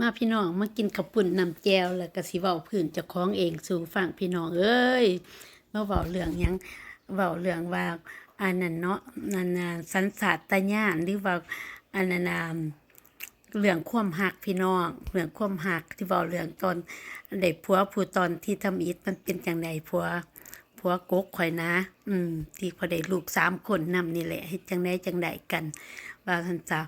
ມາພີ່ນ້ອງ ມາກິນເຂົ້າປຸ້ນນ້ຳແຈ່ວ ແລ້ວກໍຊິເວົ້າພື້ນເຈົ້າຂອງເອງສູ່ຟັງພີ່ນ້ອງເອີຍ. ມາເວົ້າເລື່ອງຫຍັງ? ເວົ້າເລື່ອງວ່າ ອັນນັ້ນເນາະ ອັນນ່າ ສັນຊາດຕະຍານ ຫຼືວ່າ ອັນນັ້ນ ອ່າ ເລື່ອງຄວາມຮັກພີ່ນ້ອງ ເລື່ອງຄວາມຮັກ ທີ່ເວົ້າເລື່ອງຕອນໄດ້ຜົວຜູ້ຕອນທີ່ທຳອິດ ມັນເປັນຈັ່ງໃດ ຜົວ ຜົວກົກຂ້ອຍນະ ອືມ ທີ່ຂ້ອຍໄດ້ລູກສາມຄົນນຳນີ້ແຫຼະ ເຮັດຈັ່ງໃດຈັ່ງໄດ້ກັນ ວ່າຊັ້ນຊະ.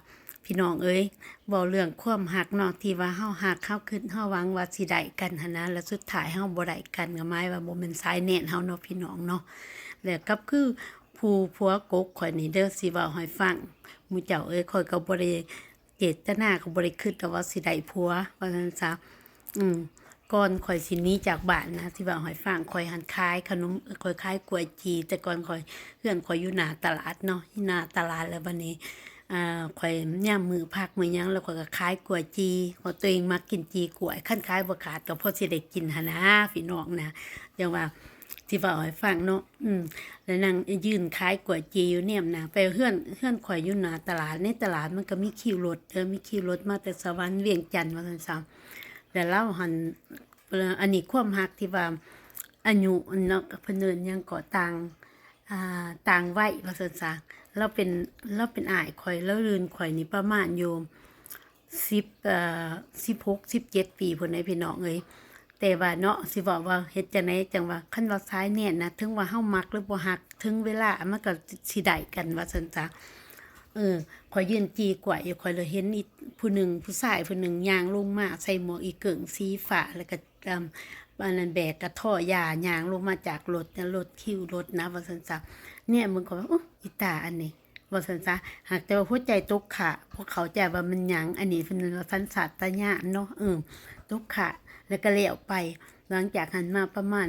ພີ່ນ້ອງເອີຍ ເວົ້າເລື່ອງຄວາມຮັກເນາະ ທີ່ວ່າເຮົາຮັກ ເຮົາຄິດ ເຮົາຫວັງວ່າຊິໄດ້ກັນຫັ້ນນະ ແລ້ວສຸດທ້າຍເຮົາບໍ່ໄດ້ກັນ ກໍໝາຍວ່າບໍ່ແມ່ນສາຍແນນເຮົາເນາະ ພີ່ນ້ອງເນາະ. ແລ້ວກັບຄືຜູ້ຜົວກົກຂ້ອຍນີ້ເດີ້ ຊິເວົ້າໃຫ້ຟັງ ໝູ່ເຈົ້າເອີຍ ຂ້ອຍກໍບໍ່ໄດ້ ເຈດຕະນາກໍບໍ່ໄດ້ຄິດດອກວ່າຊິໄດ້ຜົວ ວ່າຊັ້ນຊະ. ອືມ ກ່ອນຂ້ອຍຊິໜີຈາກບ້ານນະ ຊິເວົ້າໃຫ້ຟັງ ຂ້ອຍຫັ້ນຂາຍຂະໜົມ ຂ້ອຍຂາຍກ້ວຍຈີ່ ແຕ່ກ່ອນຂ້ອຍ ເຮືອນຂ້ອຍຢູ່ໜ້າຕະຫຼາດເນາະ ຢູ່ໜ້າຕະຫຼາດ ແລ້ວບັດນີ້ ອ່າ ຂ້ອຍຍາມມື້ພັກມື້ຫຍັງ ແລ້ວຂ້ອຍກໍຂາຍກ້ວຍຈີ່ ເພາະຕົວເອງມັກກິນຈີ່ກ້ວຍ ຄັນຂາຍບໍ່ຂາດກໍພໍຊິໄດ້ກິນຫັ້ນນະ ພີ່ນ້ອງນະ. ຈັ່ງວ່າ ຊິເວົ້າໃຫ້ຟັງເນາະ ອືມ ແລ້ວນັ່ງຢືນຂາຍກ້ວຍຈີ່ຢູ່ແນມໜ້າ ໄປເຮືອນ ເຮືອນຂ້ອຍຢູ່ໜ້າຕະຫຼາດ ໃນຕະຫຼາດມັນກໍມີຄິວລົດເດີ ມີຄິວລົດມາແຕ່ສະຫວັນ ວຽງຈັນ ວ່າຊັ້ນຊະ. ແລ້ວລາວຫັ້ນ ເອີ ອັນນີ້ຄວາມຮັກທີ່ວ່າອາຍຸເນາະ ເພິ່ນເອີ້ນຫຍັງເກາະ ຕ່າງ ອ່າ ຕ່າງໄວ ວ່າຊັ້ນຊະ. ລາວເປັນ ລາວເປັນອ້າຍຂ້ອຍ ລາວລື່ນຂ້ອຍນີ້ປະມານຢູ່ ສິບ ເອີ ສິບຫົກ ສິບເຈັດປີພຸ້ນເດ້ພີ່ນ້ອງເອີຍ. ແຕ່ວ່າເນາະ ຊິເວົ້າວ່າເຮັດຈັ່ງໃດ ຈັ່ງວ່າ ຄັນວ່າສາຍແນນນະ ເຖິງວ່າເຮົາມັກຫຼືບໍ່ຮັກ ເຖິງເວລາມັນກໍຊິໄດ້ກັນ ວ່າຊັ້ນຊະ. ເອີ ຂ້ອຍຢືນຈີ່ກ້ວຍຢູ່ ຂ້ອຍເລີຍເຫັນອີກຜູ້ໜຶ່ງ ຜູ້ຊາຍຜູ້ໜຶ່ງຍ່າງລົງມາ ໃສ່ໝວກອີເກີ້ງສີຟ້າ ແລ້ວກໍ ອັນນັ້ນ ແບກກະທໍ່ຢາ ຍ່າງລົງມາຈາກລົດ ລົດ ຄິວລົດນະ ວ່າຊັ້ນຊະ. ແນມເບິ່ງກໍວ່າ ໂອ້ ອີຕາອັນນີ້ ວ່າຊັ້ນຊະ. ຫາກແຕ່ວ່າຫົວໃຈຕົກຂະ ບໍ່ເຂົ້າໃຈວ່າມັນຫຍັງ ອັນນີ້ເພິ່ນວ່າສັນຊາດຕະຍານເນາະ ເອີ ຕົກຂະ ແລ້ວກໍແລ້ວໄປ. ຫຼັງຈາກຫັ້ນມາປະມານ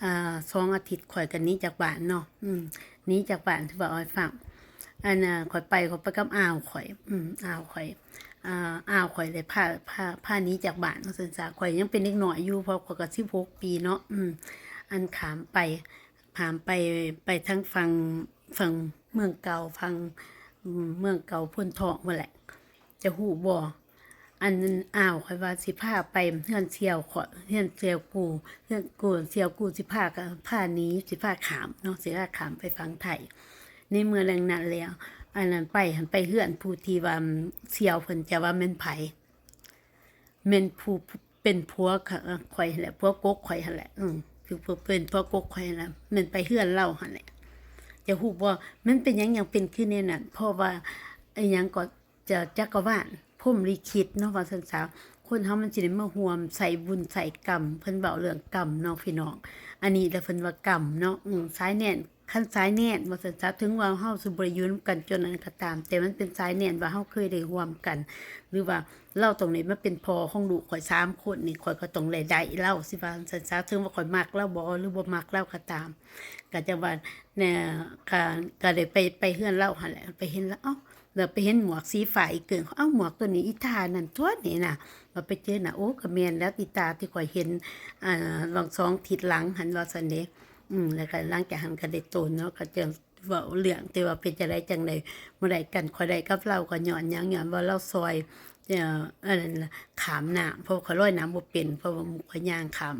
ອ່າ ສອງອາທິດ ຂ້ອຍກໍໜີຈາກບ້ານເນາະ ອືມ ໜີຈາກບ້ານ ຊິເວົ້າໃຫ້ຟັງ ອັນ ຂ້ອຍໄປ ຂ້ອຍໄປກັບອ້າວຂ້ອຍ ອືມ ອ້າວຂ້ອຍ ອ່າ ອ້າວຂ້ອຍໄດ້ພາ ພາ ພາໜີຈາກບ້ານ ວ່າຊັ້ນຊະ. ຂ້ອຍຍັງເປັນເດັກນ້ອຍຢູ່ ເພາະຂ້ອຍກໍສິບຫົກປີເນາະ ອືມ ອັນຂ້າມໄປ ຂ້າມໄປ ໄປທາງຝັ່ງ ຝັ່ງເມືອງເກົ່າ ຝັ່ງ ເມືອງເກົ່າໂພນທອງພຸ້ນແຫຼະ. ເຈົ້າຮູ້ບໍ່ ອັນອ້າວຂ້ອຍວ່າຊິພາໄປເຮືອນສ່ຽວຂ້ອຍ ເຮືອນສ່ຽວກູ່ ເຮືອນກູ່ ສ່ຽວກູ່ ຊິພາ ພາໜີ ຊິພາຂ້າມເນາະ ຊິພາຂ້າມໄປຝັ່ງໄທ. ໃນເມື່ອດັ່ງນັ້ນແລ້ວ ອັນນັ້ນໄປຫັ້ນ ໄປເຮືອນຜູ້ທີ່ວ່າສ່ຽວເພິ່ນ ຈະວ່າແມ່ນໃຜ ແມ່ນຜູ້ ເປັນຜົວຂ້ອຍຫັ້ນແຫຼະ ຜົວກົກຂ້ອຍຫັ້ນແຫຼະ ອື ຄືເປັນຜົວກົກຂ້ອຍຫັ້ນແຫຼະ ແມ່ນໄປເຮືອນລາວຫັ້ນແຫຼະ. ເຈົ້າຮູ້ບໍ່ ມັນເປັນຫຍັງ ຫຍັງເປັນຄືແນວນັ້ນ ເພາະວ່າອີຫຍັງກໍ ຈະ ຈັກກະວານ ພົມລິຂິດເນາະ ວ່າຊັ້ນຊະ. ຄົນເຮົາມັນຊິໄດ້ມາຮ່ວມໃຊ້ບຸນໃຊ້ກຳ ເພິ່ນເວົ້າເລື່ອງກຳເນາະ ພີ່ນ້ອງ ອັນນີ້ລະເພິ່ນວ່າກຳເນາະ ອື ສາຍແນນ ຄັນສາຍແນນ ວ່າຊັ້ນຊະ ເຖິງວ່າເຮົາຊິບໍ່ໄດ້ຢູ່ນຳກັນຈົນນັ້ນກໍຕາມ ແຕ່ມັນເປັນສາຍແນນວ່າເຮົາເຄີຍໄດ້ຮ່ວມກັນ ຫຼືວ່າລາວຕ້ອງໄດ້ມາເປັນພໍ່ຂອງລູກຂ້ອຍສາມຄົນນີ້ ຂ້ອຍກໍຕ້ອງໄດ້ ໄດ້ລາວ ຊິວ່າຊັ້ນຊະ. ເຖິງວ່າຂ້ອຍມັກລາວບໍ່ ຫຼືບໍ່ມັກລາວກໍຕາມ ກໍຈະວ່າ ແນ ກໍ ກໍໄດ້ໄປ ໄປເຮືອນລາວຫັ້ນແຫຼະ ໄປເຫັນລາວ ເອົ້າ ແລ້ວໄປເຫັນໝວກສີຟ້າອີກເກີ້ງ ເອົ້າ ໝວກຕົວນີ້ອີຕານັ້ນຕົວະນີ້ນະ ວ່າໄປເຈີນະ ໂອ້ ກໍແມ່ນແລ້ວ ອີຕາທີ່ຂ້ອຍເຫັນ ອ່າ ຫວ່າງສອງທິດຫຼັງຫັ້ນ ວ່າຊັ້ນເດ. ອືມ ແລ້ວກໍຫຼັງຈາກຫັ້ນກໍໄດ້ໂຕນເນາະ ກໍຈະເວົ້າເລື່ອງ ແຕ່ວ່າເປັນຈັ່ງໃດຈັ່ງໃດບໍ່ໄດ້ກັນ ຂ້ອຍໄດ້ກັບລາວກໍຍ້ອນຫຍັງ ຍ້ອນວ່າລາວຊ່ອຍ ເອີ ອັນນັ້ນ ຂ້າມນ້ຳ ເພາະວ່າຂ້ອຍລອຍນ້ຳບໍ່ເປັນ ເພາະວ່າຂ້ອຍຍ່າງຂ້າມ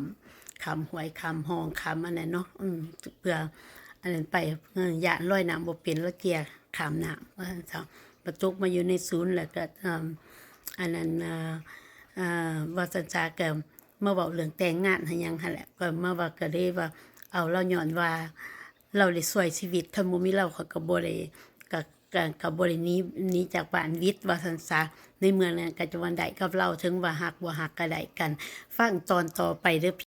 ຂ້າມຫ້ວຍ ຂ້າມຮ່ອງ ຂ້າມອັນນັ້ນເນາະ ອືມ ເພື່ອອັນນັ້ນໄປ ເອີ ຢ້ານລອຍນ້ຳບໍ່ເປັນ ລະເກຍຂ້າມນ້ຳ ວ່າຊັ້ນຊະ. ບັດຕົກມາຢູ່ໃນສູນ ແລ້ວກໍ ເອີ ອັນນັ້ນ ເອີ ເອີ ວ່າຊັ້ນຊະ ກໍມາເວົ້າເລື່ອງແຕ່ງງານຫາຫຍັງຫັ້ນແຫຼະ ກໍມາວ່າ ກໍເລີຍວ່າເອົາລາວ ຍ້ອນວ່າລາວໄດ້ຊ່ວຍຊີວິດ ຄັນບໍ່ມີລາວ ຂ້ອຍກໍບໍ່ໄດ້ ກໍ ກໍ ກໍບໍ່ໄດ້ໜີ ໜີຈາກບ້ານຫວິດ ວ່າຊັ້ນຊະ. ໃນເມື່ອນັ້ນກໍຈະວ່າໄດ້ກັບລາວ ເຖິງວ່າຮັກບໍ່ຮັກກໍໄດ້ກັນ. ຟັງຕອນຕໍ່ໄປເດີ້ ພີ່